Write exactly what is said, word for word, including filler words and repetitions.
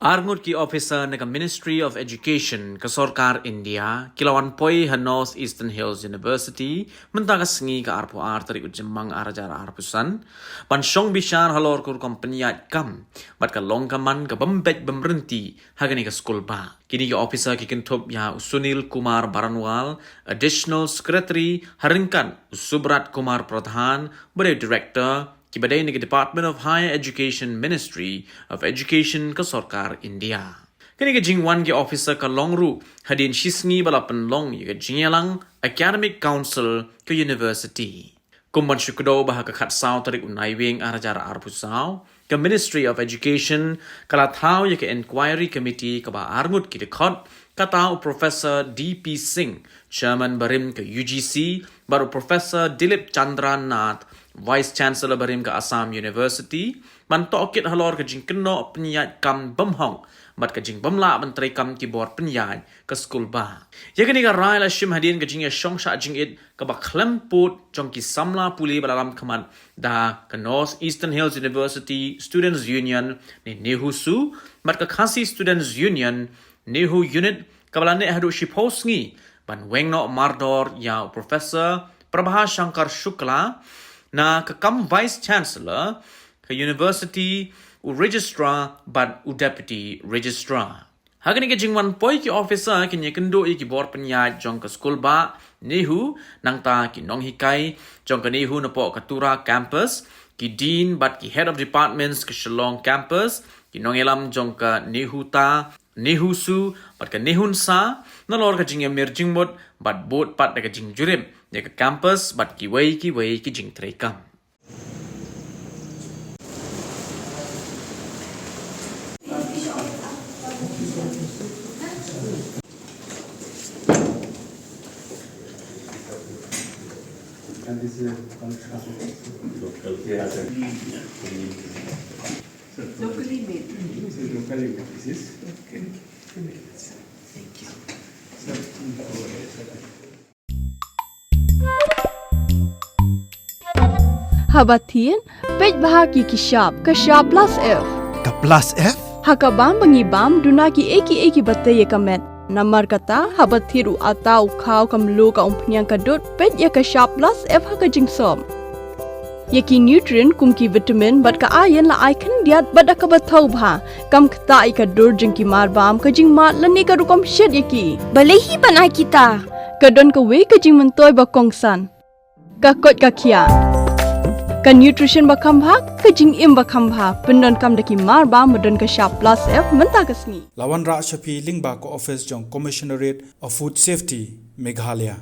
Arngut ki officer na ka Ministry of Education ka sorkar India ki la wan poi ha North Eastern Hills University mynta ka sngi ka arphew ar tarik u Jymmang ar hajar arphew san ban shong bishar halor ka rukom pynïaid kam bad ka long ka man ka bym beit bym rynti ha kane ka skul bah. Kine ki officer ki kynthup ïa u Sunil Kumar Baranwal, Additional Secretary, ha ryngkat u Subrat Kumar Pradhan, ba dei Director, kiba dei na ka Department of Higher Education, Ministry of Education ka sorkar India. Kane ka jingwan ki officer ka long ruh hadien shisngi ba la pynlong ïa ka jingïalang Academic Council ka university. Kum ban shu kdew ba ha ka khatsaw tarik u Naiwieng ar hajar arphew saw, ka Ministry of Education ka la thaw ïa ka Inquiry Committee kaba arngut ki dkhot, kata u Professor D P Singh, Chairman barim ka U G C, bad u Professor Dilip Chandra Nath, Vice Chancellor barim ka Assam University, ban tohkit halor ka jingkynnoh pynïaid kam bymhok bad ka jingbymlah ban treikam ki bor pynïaid ka skul bah. Ïa kane ka rai la shim hadien ka jingïashong shah jingit kaba khlem pud jong ki samla pule ba la lam khmat da ka North Eastern Hills University Students Union ne NEHUSU bad ka Khasi Students Union NEHU Unit kaba la neh haduh shiphew sngi ban weng noh mardor ïa u Professor Prabha Shankar Shukla na ka kam Vice Chancellor ka University, u Registrar bad u Deputy Registrar. Ha kane ka jingwan poi ki officer kin ïakynduh ïa ki bor pynïaid jong ka skul bah NEHU, nangta ki nonghikai jong ka NEHU napoh ka Tura Campus, ki Dean bad ki Head of Departments ka Shillong Campus, ki nongïalam jong ka NEHUTA, NEHUSU bad ka NEHUNSA, nalor ka jingïamir jingmut bad bud pat da ka jingjurip ïa ka campus bad kiwei kiwei ki jingtreikam. And this is a contract. Locally made. This is locally made. This is okay. Thank you. Sir, please go ahead, sir. Haba thied, peit bha ki ki shap, ka shap plus F. Ka plus F? Ha ka bam ba ngi bam, duna ki ei ki ei kiba tei ïa ka met. Namar kata, haba thied u atta u khaw ka mluh ka umphniang ka dud, peit ïa ka shap plus F ha ka jingsop. Ïa ki nutrient kum ki vitamin bad ka iron la ai khyndiat bad da kaba thaw bha. Kam ktah ïa ka dur jong ki marbam, ka jingmad lane ka rukom shet ïa ki. Balei hi ban ai kita? Ka don kawei ka jingmyntoi ba kongsan. Ka koit ka khiah. Ka nutrition ba kham bha, ka jingim ba kham bha. Pyndonkam da ki marbam ba don ka shap plus F mynta ka sngi. La wanrah sha phi lyngba ka office jong Commissionerate of Food Safety, Meghalaya.